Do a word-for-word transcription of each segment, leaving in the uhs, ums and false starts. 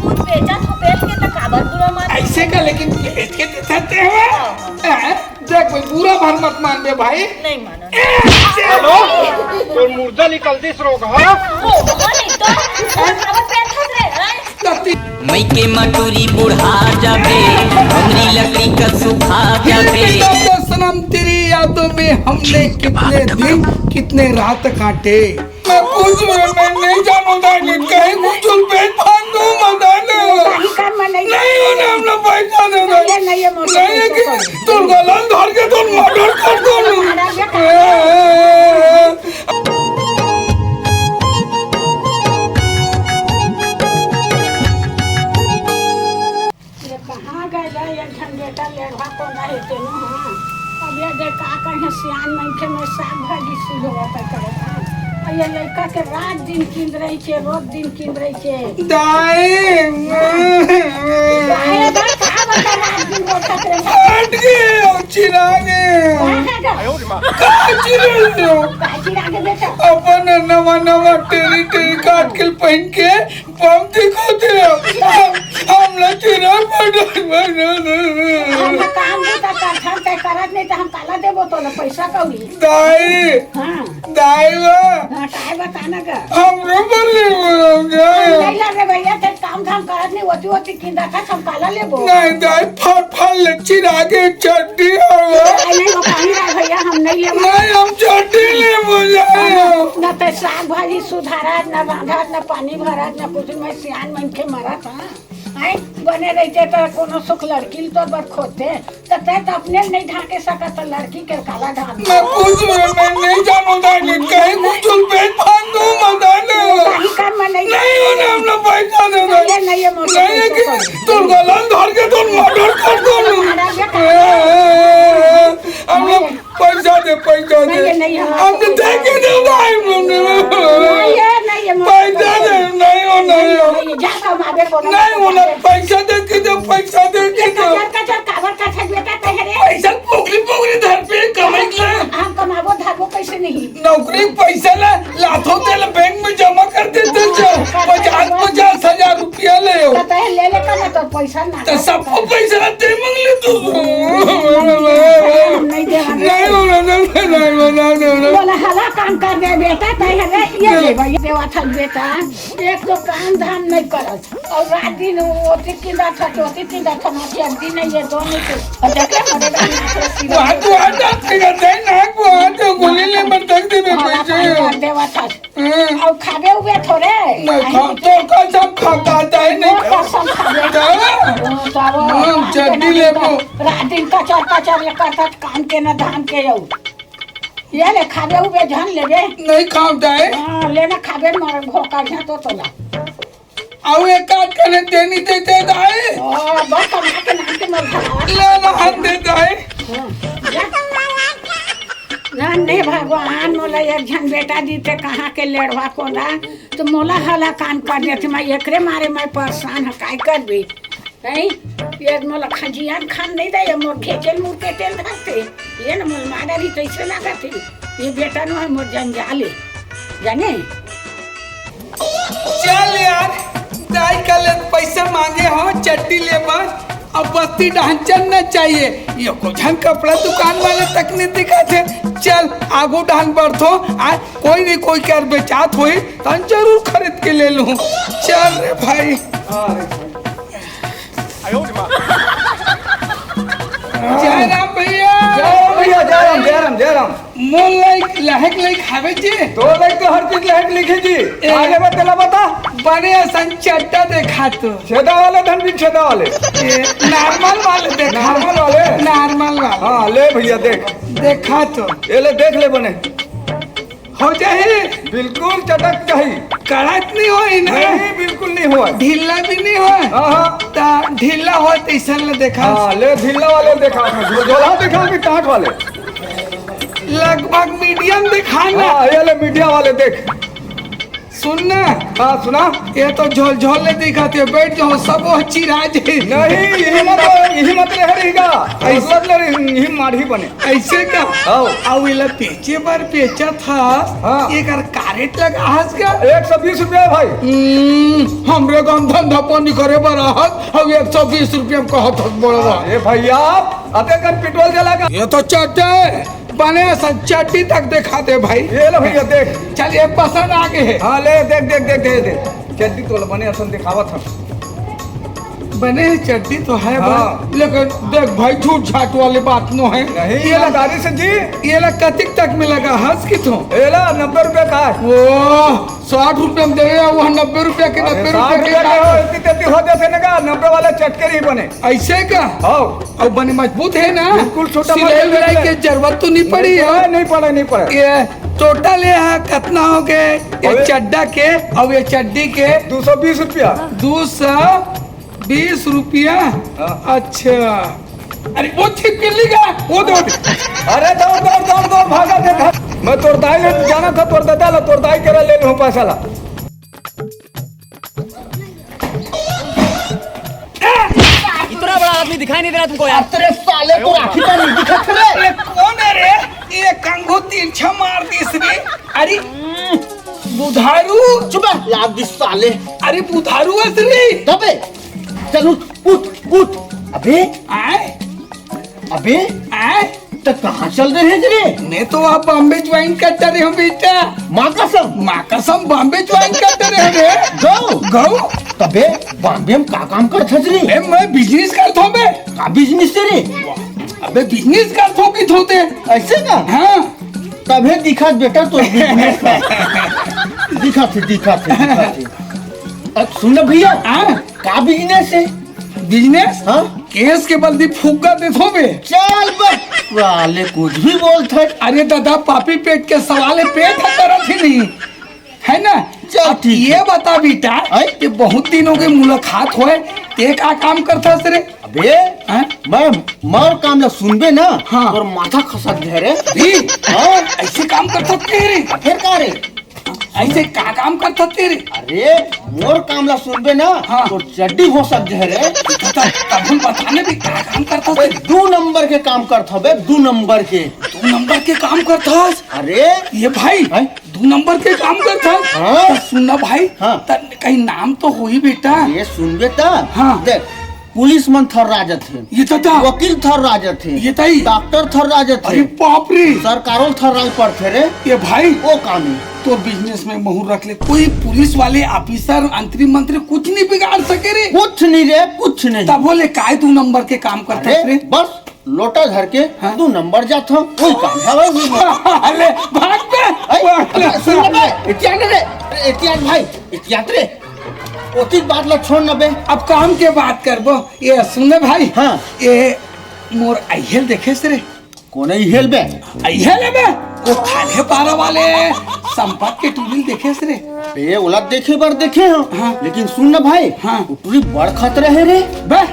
दूध बेचत हो, बेच के त काबर बुरा मान? ऐसे का, लेकिन बेच के देते हवे। हाँ। हैं? देख भाई, बुरा भर मत मान बे भाई। नहीं मानो। ए, हेलो, तोर मुर्दा निकल दिस रोगहा। ओ, ओ, नहीं तो, काबर बेचत रे, हैं? मइके म टूरी बुढ़ा जाबे, हमरी लकड़ी का सुखा जाबे। सनम, तेरी यादों में हमने कितने दिन, कितने रात काटे। मैं कुछ, मैं, मैं नहीं जानूंगा कि कहीं कुछ बेच फांदू मत आने। नहीं कर, मैं नहीं नहीं होने, अपना पैसा दे दे। नहीं, नहीं, ये मोटर नहीं है कि पैसा। तू गलन धर के तू मर्डर कर दो। मारा ये ये कहाँ गए गा, एक झन बेटा लेड़वा कोन रहे तेनो, हाँ। अब ये दे का कहे, सियान मनखे में साग भाजी सी होवत है करे, हाँ। और ये लड़का के रात दिन किंद रही के, रोज दिन किंद रही के। दाई। दाई बा, का बता रात दिन रोज का करे? हट गए, चिरागे। कहाँ का? का चिरागे? का चिरागे बेटा? अपन नवा नवा टेरी टेरी काट के पहन के बम दिखाते हैं। हम, हम ना चिराग बना, बना, बना। हम काम भी तो करथन, तै करत नहीं तो हम काला देबो तोला पैसा कौड़ी। दाई, हाँ। दाई बा। हाँ, काय बताना का? हम रो बोल रहे हो क्या? नहीं लड़ रे भैया, ते काम धाम करत नहीं, होती होती किंदा का हम काला लेबो। नहीं दाई, फट फट ले चिरागे चड्डी हवा। नहीं, नहीं, वो कहीं रहा भैया, हम नहीं लेबो। नहीं, हम चड्डी लेबो जाए। ना ते साग भाजी सुधारत, ना रांधत, ना पानी भरत, ना कुछ, मैं सियान मन के मरत, हाँ। आए, बने रहिते त कोनो सुख लड़की ल तोर बर खोजते, त तै त अपने ल नहीं ढांके सकत, त लड़की के काला ढांक। मैं कुछ, मैं, मैं नहीं जानूंगा कि कहीं कुछ बेच फांदू मत आने। नहीं कर, मैं नहीं नहीं होने, अपना पैसा दे दे। नहीं, नहीं, ये मोटर नहीं है कि पैसा। तू गलन धर के तू मर्डर कर दो। मारा ये हम लोग पैसा दे, पैसा दे। नहीं, ये नहीं, हम हम तो पैसा देंगे, दे भाई, हमने नहीं, ये नहीं, ये मोटर पैसा पैसा दे, नहीं। नहीं हो, नहीं हो। नहीं, जा कमाबे कोनो नहीं होना, पैसा दे के दे, पैसा दे के ये दे। कचर, कचर, काबर कचर बेटा तहरे? पैसा पोगरी, पोगरी धर पे कमाई के। हम कमाबो, धरबो कैसे नहीं? नौकरी पैसा ला, लाथो तेल बैंक में जमा कर देते जो। पचास, पचास हजार रुपया ले हो। तो तहरे ले ले का ना तो पैसा ना तो सबको पैसा ला, ते मांग ले तू। नहीं देवा। नहीं होना, नहीं, नहीं होना, नहीं होना। बोला, हला काम कर दे बेटा, तहरे ये ले भाई, देवा था बेटा। एक तो काम धाम नहीं करत। और रात दिन ओती किंदा था, चोती किंदा था, ना चड्डी नहीं, ये दोनों को। और देखे, मरे बा, नाक रे, सिरा वहाँ तो आ जाते हैं, ना, वहाँ तो गोली ले मत तक दे, हाँ, पैसे। हाँ, देवा था। हाँ। और खाबे उबे थोड़े। नहीं, खा, तो कसम खाता है, नहीं वो खा। कसम खाबे। क्या? हाँ, तो अब हम काम चड्डी के ना लेबो। रात दिन कचर, कचर, ये करता काम के ना धाम के यो। ये ले, खाबे उबे झन लेबे। नहीं खाओ जाए। हाँ, लेना खाबे, मर घोका झा तो तोला। अउ एक आध कने तेनी दे दे दाई। ओ, बस कमा के नाम के मोर घर। ले ना हम दे दाई। हाँ, जा। धन हे भगवान, मोला एक झन बेटा दीते, कहाँ के लेड़वा कोला, तो मोला हला कान कर देते। मैं एकरे मारे मैं परेशान ह, काय करबे? नहीं, ये मोला खजियान खान नहीं दे, ये मोर घेचेल मुर के तेल धरते, ये न मोला मारा रही तैसे लागत हे। ये बेटा नो है मोर जंजाल हे, जाने? चल यार, दाई का ले पैसा मांगे हो चड्डी ले बर, अब बस्ती डहन चलना चाहिए। ये को झन कपड़ा दुकान वाले तक नहीं दिखा थे। चल आगू डहन बढ़थो, आ कोई नहीं कोई कर बेचात होई, तन जरूर खरीद के ले लूं। चल रे भाई। जय राम भैया। जय राम भैया, जय राम, जय राम, जय राम। मोर लाइक, लहक लाइक हवे जी। तो लाइक तो हर चीज लहक लिखे जी। ए, आगे बा तेला बता। बने असन चड्डा देखा तो। छेदा वाले धन भी छेदा वाले। ए, नॉर्मल वाले देखा। नॉर्मल वाले? नॉर्मल वाले। हाँ, ले भैया देख। देखा तो। ये ले देख ले बने। हो जाही? बिल्कुल चटक जाही। कड़क नहीं होई ना? नहीं, बिल्कुल नहीं होई। ढीला भी नहीं होई? हाँ, हाँ। ता ढीला होई तैसन ले देखा। हाँ, ले ढीला वाले देखा, झोझोला देखा कि टाट वाले? लगभग मीडियम देखा ना। हाँ, ये ले मीडियम वाले देख। सुन ना। हाँ, सुना। ये तो झोल झोल ले दिखाते, बैठ जाओ, सब वो चिरा जे। नहीं, यही मत, यही मत रह रही का। ऐसे मतलब ले रही, यही मार ही बने। ऐसे का? हाँ। अब इला बेचे बर बेचा था। हाँ। एकर का रेट लगा हस का? एक सौ बीस रुपया भाई। हम्म, हमरे गांव धंधा पानी करे बर आहत, अब एक सौ बीस रुपया में कहत हस बड़वा। ए भैया, अते कर पेट्रोल जला का? ये तो चड्डे, बने सन चड्डी तक दिखा दे भाई। ये लो भैया, देख। चल, ये पसंद आ गए। हाँ, ले, देख, देख, देख, देख, देख। चड्डी तो बने असन दिखावत हम। बने चड्डी तो है भाई, हाँ। लेकिन देख भाई, झूठ झाट वाली बात नो है। नहीं, ये ला ईमानदारी से जी। ये ला कतिक तक में लगा हस कि तू? ये ला नब्बे रुपया का है। वो साठ रुपया में दे, वो नब्बे रुपया के, अरे, नब्बे रुपया साठ के रुपया का का हो, है। इतनी तेती हो जाते ना का, नब्बे वाला चटके नहीं बने। ऐसे का? हाँ। अब बने मजबूत है ना? बिल्कुल छोटा सिलाई माल उलाई है। के जरूरत तो नहीं पड़ी नहीं पड़ा, है? नहीं पड़ा, नहीं पड़ा। ये टोटल ये है, कितना हो गए? ये अबे। चड्डा के और ये चड्डी के? दो सौ बीस रुपया। दो सौ बीस रुपया? हाँ। अच्छा। अरे वो छिपकली का, वो दो। अरे दौड़, दौड़, दौड़, दौड़, भागा थे, भाग। मैं तोर दाई ले जाना था, तोर दादा ला, तोर दाई करा ले लूँ पैसा ला। इतना बड़ा आदमी दिखाई नहीं दे रहा तुमको यार? अरे साले, तो आखिर नहीं दिखत रे। ये कौन है रे? ये कंघो तिरछा मार दिस रे। अरे बुधारू। चुप है, लाग दिस साले। अरे बुधारू है रे। तबे चल उठ, उठ, उठ। अबे आए। अबे आए। तो कहाँ चल रहे हैं रे? मैं तो वहाँ बॉम्बे ज्वाइन करता रहे हूँ बेटा। माँ कसम। माँ कसम, बॉम्बे ज्वाइन करता रहे रे। गौ। गौ। तबे बॉम्बे में का काम करत हस रे? ए, मैं बिजनेस करत हूँ बे। का बिजनेस है रे? अबे बिजनेस करत हूँ कि थोते। ऐसे का? हाँ। तबे दिखत बेटा तो बिजनेस है। दिखत है, दिखत है, दिखत है। अब सुन ना भैया, हाँ? का बिजनेस है? बिजनेस? हाँ? केस के बल्दी फुग्गा देथो बे। चल बे, साले कुछ भी बोलत है। अरे दादा, पापी पेट के सवाल है, पेट ह करत ही नहीं, है ना? चल अब ठीक ये है। बता बेटा, हैं? कि बहुत दिन हो गए मुलाकात होए, ते का काम करत हस रे? अबे, हैं? मैं मोर काम ला सुनबे ना, हाँ। तोर माथा खसक जाए रे। भी? हाँ। ऐसे काम करत हस रे? फिर का रे? ऐसे का काम करत हस रे? अरे, मोर काम ला सुनबे ना, हाँ। तो चड्डी हो सक जाए रे। तो तब, तब हम बताने भी का काम करत हस? बे, दू नंबर के काम करत हस बे, दू नंबर के। दू नंबर के काम करत हस? अरे। ये भाई, हैं? दू नंबर के काम करत हस? हाँ। तो सुन ना भाई, हाँ। त कहीं नाम तो होही बेटा। ये सुनबे त? हाँ। देख, पुलिस मन थर्रा जथे। ये तो था। वकील थर्रा जथे। ये तई। डॉक्टर थर्रा जथे। अरे बाप रे। सरकारों थर्रा पड़थे रे। ये भाई। ओ कामी। तोर बिजनेस में महूँ रख ले, कोई पुलिस वाले ऑफिसर, अंतरी मंत्री कुछ नहीं बिगाड़ सके रे। कुछ नहीं रे, कुछ नहीं। तब बोले काय दू नंबर के काम करत हस रे? बस लोटा धर के हाँ। दू नंबर जात हूँ, वही काम है, वही, वही। अरे भाग बे। ऐ, भाग बे। अरे सुन ना बे, इतियान रे, अरे इतियान भाई, इतियान रे। ओती बात ला छोड़ ना बे। अब काम के बात करबो। ये सुन ना भाई। हाँ। ये मोर अइहेल देखेस रे? कोन अइहेल बे? अइहेल बे, वो खाल्हे पारा वाले संपत के टूरी देखेस रे? बे, ओला देखे बर देखे हूँ। हाँ। लेकिन सुन ना भाई, हाँ। वो टूरी बड़ खतरा है रे। बे,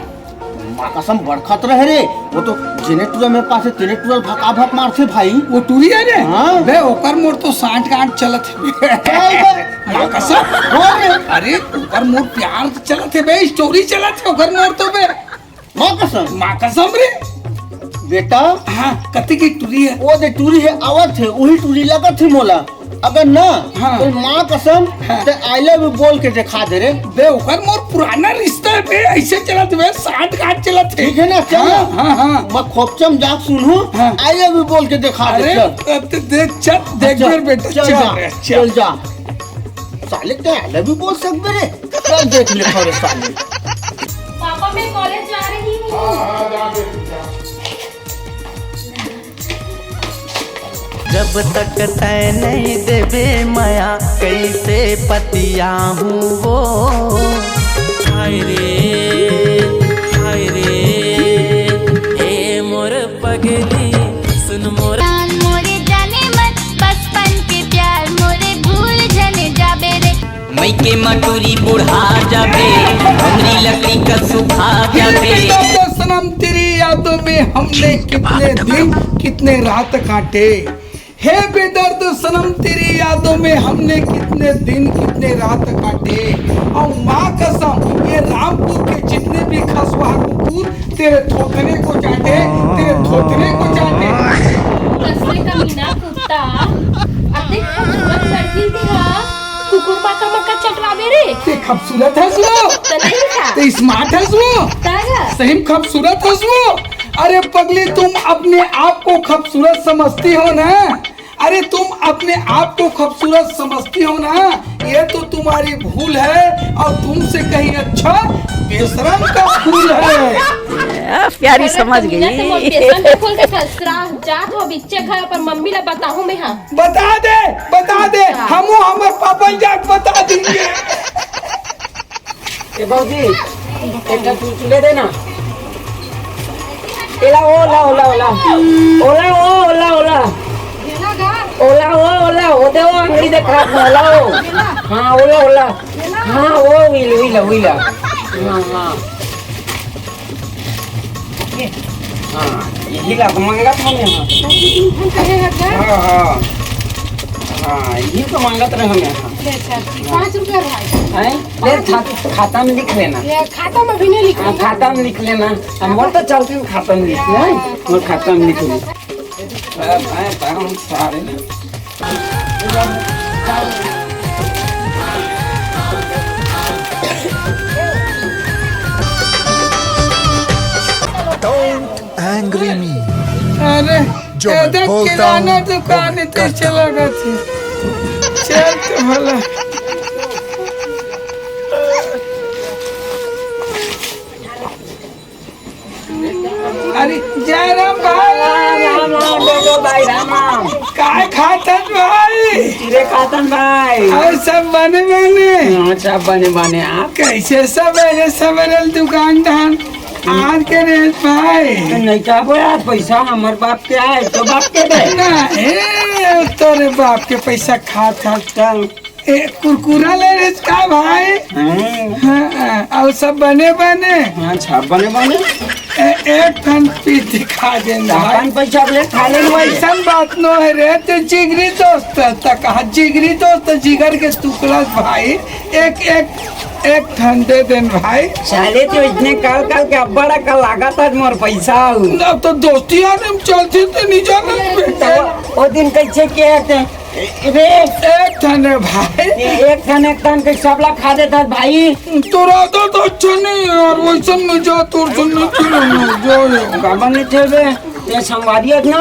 माँ कसम बड़ खतरा है रे। वो तो जेने टूरा मेर पास हे, तेने टूरा भका भक मारथे भाई। वो टूरी है रे? हाँ। बे, ओकर मोर तो सांठ गांठ चलत हे। चल बे। माँ कसम। बोल रे। अरे, ओकर मोर प्यार चलत हे बे, स्टोरी चलत हे ओकर मोर तो बे। माँ कसम। माँ कसम रे। बेटा। हाँ, कति के टूरी है? वो दे टूरी है, आवत हे, वही टूरी लगत हे मोला। अगर ना, हाँ। तो माँ कसम, हाँ। ते I love you बोल के दिखा दे रे। बे, ओकर मोर पुराना रिश्ता है बे, ऐसे चलत बे, सांठ गांठ चलत हे। ठीक है ना, चल हाँ, ना। हाँ, हाँ। मैं खोपचम जाके सुनहूँ, हाँ। I love you बोल के दिखा दे, अरे, चल। अब तो देख, चल, देख अच्छा, बेटा, चल चल जा, रे, चल। चल जा। साले, ते I love you बोल सकबे रे? चल देख ले, थोड़े साले। पापा, मैं कॉलेज जा रही हूँ। हाँ, हाँ, जा बेटी, जा। जब तक तै नहीं देबे मया, कैसे पतियाहूँ वो। हाय रे, हाय रे, ए मोर पगली, सुन मोर। जान मोरे जाने मन, बचपन के प्यार मोरे भूल जने जाबे रे। मइके म टूरी बुढ़ा जाबे, हमरी लकड़ी का सुखा जाबे। हे बेदर्द सनम, तेरी यादों में हमने कितने दिन, कितने रात काटे। हे बेदर्द सनम, तेरी यादों में हमने कितने दिन, कितने रात काटे। और माँ कसम, ये रामपुर के जितने भी खसवा कुकुर तेरे थोथने को चाटे, तेरे थोथने को चाटे। कसले कमीना कुत्ता, अते खूबसूरत लड़की थी हा, कुकुर माका माका चटरावे रे। ते खूबसूरत हस वो, त नहीं था। ते smart हस वो, ताजा। सही में खूबसूरत हस वो। अरे पगली, तुम अपने आप को खूबसूरत समझती हो ना? अरे तुम अपने आप को खूबसूरत समझती हो ना, ये तो तुम्हारी भूल है और तुमसे कहीं अच्छा बेशरम का फूल है। आ, प्यारी समझ गई। मोर बेसन के फूल के खसरा जात हो बिच्चे घर पर मम्मी ला बताहूं मैं, हाँ। बता दे, बता दे, हमू हमर पापा जाके बता देंगे। ए भौजी, एक ठो चुरचुरे दे ना। एला, ओला, ओला, ओला। ओला, ओ, ओला, ओला। ओला, ओ, ओला, ओ दे, ओ अंगड़ी दे खा, ओला, ओ। हाँ, ओला, ओला। हाँ, ओ, उइला, उइला, उइला। हाँ, हाँ। हाँ, यही ला तो मंगत हमें, हाँ। हाँ, हाँ। हाँ, यही तो मंगत रहे हमें, हाँ। ले, अच्छा, पाँच रुपया भाई। हैं? ले, खा-, खाता में लिख लेना। ये खाता में भी नहीं लिख हाँ, लेना। खाता में लिख लेना। हम बोल तो चलते हैं, खाता में लिख लेना। हाँ। वो खाता में लिख लेना। अरे भाई, भाई, हम सारे ना। Don't angry me। अरे, जो मैं एदे बोलता किराना हूँ, वो दुकान मैं इतने करता चला हूँ। गया थी। चल तो भला। अरे, जय राम भाई। राम, राम, राम, डोडो भाई, राम, राम। काय खात हस भाई? चिरे खातन भाई। अउ सब बने बने? हाँ, सब बने बने। आप? कइसे सबेरे सबेरे दुकान धान आज के रेट भाई? नहीं का बो यार, पैसा हमर बाप के आय, तो बाप के दे। नहीं, तोरे बाप के पैसा खात हस। ए, कुरकुरा ले रहे का भाई? हाँ। हाँ, हाँ, अउ सब बने बने? हाँ, सब बने बने। ए, एक ठन पीस दिखा दे ना भाई। अपन पैसा ले खा ले भाई। अइसन बात नो हे रे, तू जिगरी दोस्त हे, त कहा जिगरी दोस्त, जिगर के टुकड़ा भाई। एक, एक, एक ठन दे देन भाई। साले तो इतने काल काल के अब्बड़ अकल लागत हे मोर पैसा। अब तो दोस्ती यार हम चलते थे नहीं जाना। तो वो दिन कैसे किया थे? रे, एक ठन रे भाई। ए, एक ठन, एक ठन के सबला खा देत हस भाई। तोर आदत अच्छा नहीं है यार, वइसन में जा, तोर से नहीं खेलना, जा यार। काबर नहीं खेलबे? ये संगवारी है ना?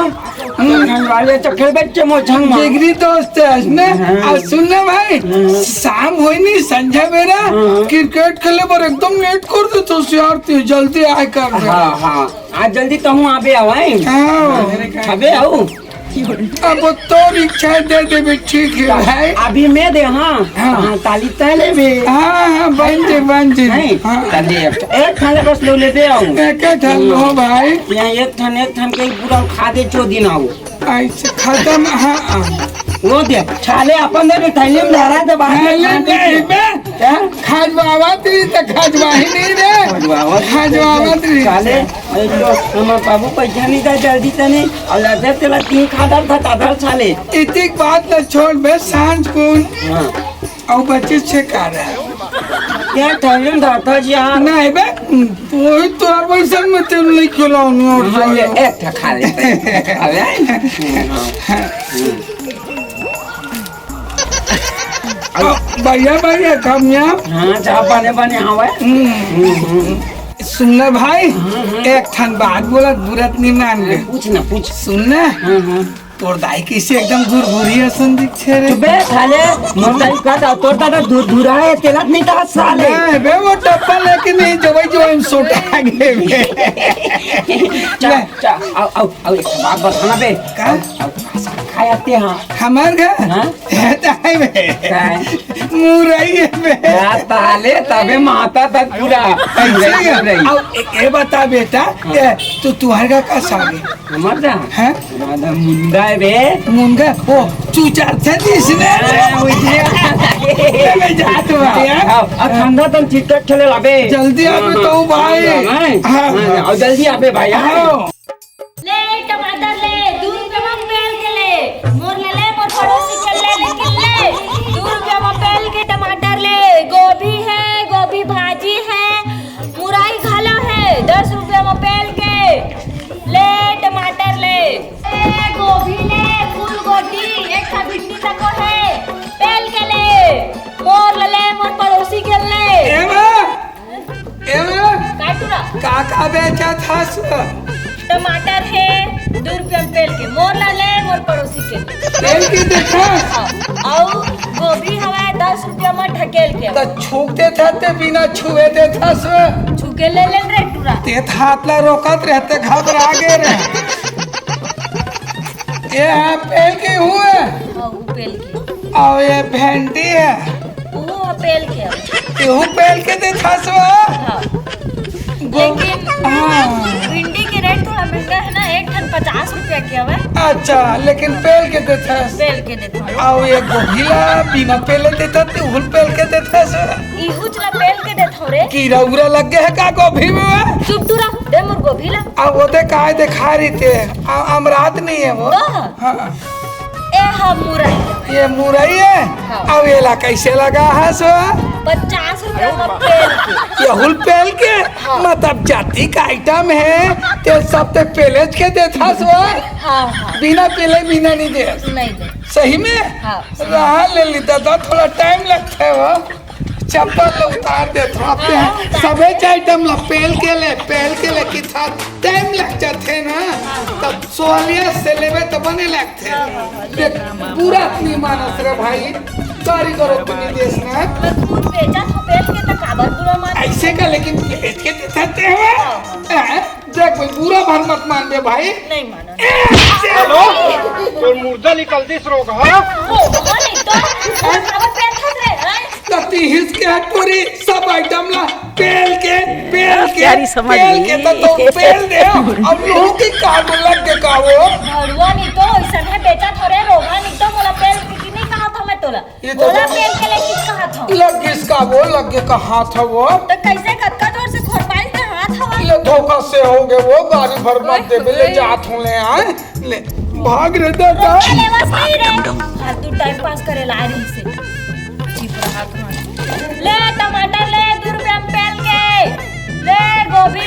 हम्म। संगवारी है तो खेलबे के मोर संग में। जिगरी दोस्त है इसमें। हाँ। अउ सुन ना भाई, हाँ। शाम होई नहीं, संझा बेरा, हाँ। क्रिकेट खेले बर एकदम लेट कर देथस यार, तू जल्दी आय कर। हाँ, हाँ। आज जल्दी तहूँ आबे आवाई। हाँ। अबे आऊ। अब तोर इच्छा दे देबे, ठीक है भाई। अभी मैं दे, हाँ। हाँ। हाँ, ताली तय लेबे। हाँ, हाँ, बन जे, बन जे। नहीं, हाँ। ताली एक, एक थाने बस लो लेबे आऊ। एक, एक थाने लो भाई। यहाँ एक थाने, एक थाने के पूरा खा दे, जो दिन आऊ। अइसे खतम, हाँ, हाँ। वो दे, छाले अपन दे, थैली में धरा दे, बाहर हाँ, ले खाने दे, के। बे। क्या? खजवावत रही त खजवाही नहीं रे। खजवावत खजवावत रही। साले, ए तो हमर बाबू पैसा नहीं दे जल्दी तनी, अउ लदे तेला तीन खादर था, तादर साले। इतिक बात न छोड़ बे, सांझ कुन। हाँ। अउ बच्चे छे का रहे। क्या टाइम था, था जी, हाँ। नहीं बे, वही तो हर वैसन में तेल नहीं खिलाऊंगा और हाँ, ये साले। एक था खा ले। खा ले। हाँ। बढ़िया, बढ़िया, काम यहाँ। हाँ, चाह बने, बने, हाँ भाई। हम्म। हम्म, हम्म। सुन ना भाई, हम्म, हम्म। एक ठन बात बोलत, बुरा त नहीं मान ले। पूछ ना, पूछ। सुन ना। हाँ, हाँ। तोर दाई कइसे एकदम धुरधुरी असन दिखथे रे। चुप बे, साले, मोर दाई का दा-, तोर दादा धुरधुरा हे, तेला नहीं कहा साले। नहीं बे, वो टप्पा लेके नहीं, जवाई, जवाई में सोटा गे बे। चल, ले। चल, आऊ, आऊ, आऊ, एक बात बताना बे। का? आऊ, आऊ, खाए आते हैं। हमार घर? हाँ? ए, ताई बे। का है? मुरई है बे। या ताले, तबे माता तक पूरा। ऐसे ही है। मुरई। अब ए, ए बता बेटा, हाँ। ए, तू तुहार घर का सागे? हमर जा? हैं? राधा मुंडा है बे। मुंडा? ओ, चूचा थे जिसने। हाँ, उजले। ए, बे, जात बा। हाँ, अब ठंडा तन चिट्टा खेले लाबे। जल्दी आबे हाँ, तो हाँ, भाई। हाँ, हाँ, हाँ। हाँ, और जल्दी आबे भाई, हाँ। हाँ। ले टमाटर ले, दू रुपया म पेल के ले। मोर ले ले, मोर पड़ोसी गोभी हे, गोभी भाजी हे, मुरई घलो हे, दस रुपया म पेल के। ले टमाटर ले, ए गोभी ले, फूल गोभी, एक ठा भिंडी तको हे, पेल के ले। मोर ल ले, मोर पड़ोसी के ले। एमा, एमा, का टुरा? का का बेचत हस? टमाटर हे, दू रुपया म पेल के। मोर ला ले, मोर पड़ोसी के। पेल के देथस? हाँ। अउ गोभी हवय, दस रुपया म ढकेल के। त छू के देथस ते बिना छुए देथस? छू के ले ले रे टुरा। ते त हाथ ला रोकत रहे ते, घबरा गे रहे। ये हा पेल के हुए? हाँ, वो पेल के। अउ ये भेंडी हे? वो पेल के। तेहू पेल के देथस वो? हाँ। गो-, लेकिन हाँ। भिंडी के रेट थोड़ा महंगा हे ना, एक ठन पचास रुपया के हवय। अच्छा, लेकिन पेल के देथस? पेल के देथस। अउ ये गोभी ला बिना पेले देथस, तेहू ल पेल के देथस? इहूच ला पेल के देथव रे। कीरा उरा लग गे हे का गोभी में? चुप टुरा, दे मोर गोभी ला। अब वो दे काय देखा रही ते, अ-, अमरात नहीं हे वो। तो? हाँ। ए हा मुरई। ये मुरई हे? हाँ। अब एला कैसे लगा हस वो? पचास रुपया म पेल के। एहू ल पेल के? हाँ। मतलब जतिक आइटम हे, ते सब ते पेलेच के देथस वो? हाँ, हाँ। बिना पेले बिना नहीं दे। नहीं दे। सही में? हाँ, सही। रहा ले ली दादा, थोड़ा टाइम लगथे वो। चप्पल ल उतार देथव। हाँ, उतार सबे दे। आइटम ल पेल के ले, पेल के ले कि था, टाइम लग जाथे ना। हाँ। तब सोलिया से लेबे त बने लगथे। हाँ, हाँ, हाँ, देख, बुरा नहीं मानस रे भाई, कारीगर तो नहीं देस ना। मैं खुद बेचा तो पेल के त काबर बुरा मान। ऐसे का, लेकिन बेच के देथस ते हवय। हाँ, हाँ। हैं? देख भाई, बुरा भर मत मानबे भाई। नहीं मानस। हेलो, तोर मुर्दा निकल दिस रोगहा। रोगहा नहीं तो, काबर पेल खात रे, हैं? तती हिस के पूरी सब आइटम ला पेल के, पेल के, प्यारी समझ पेल के, गई। तो, तो पेल दे। अब लोगों की का लग के का वो? भरुआ नहीं तो, ऐसा है बेचा थोड़े रोगहा नहीं तो, मोला पेल के नहीं कहा था मैं तोला। ये तो बोला पेल के ले किस कहा था? लग गिस का वो, लग के कहा था वो। तो कैसे कतका जोर से खोरपाई के हाथ हवा? ये धोखा से हो गए वो, गाड़ी भर मत देबे, ले जात हूँ ले आए। ले, भाग रे दादा। ले बस नहीं रे। फालतू टाइम पास करे ला रही से। चुप रहा तुम। ले टमाटर ले, दू रुपया म पेल के। ले गोभी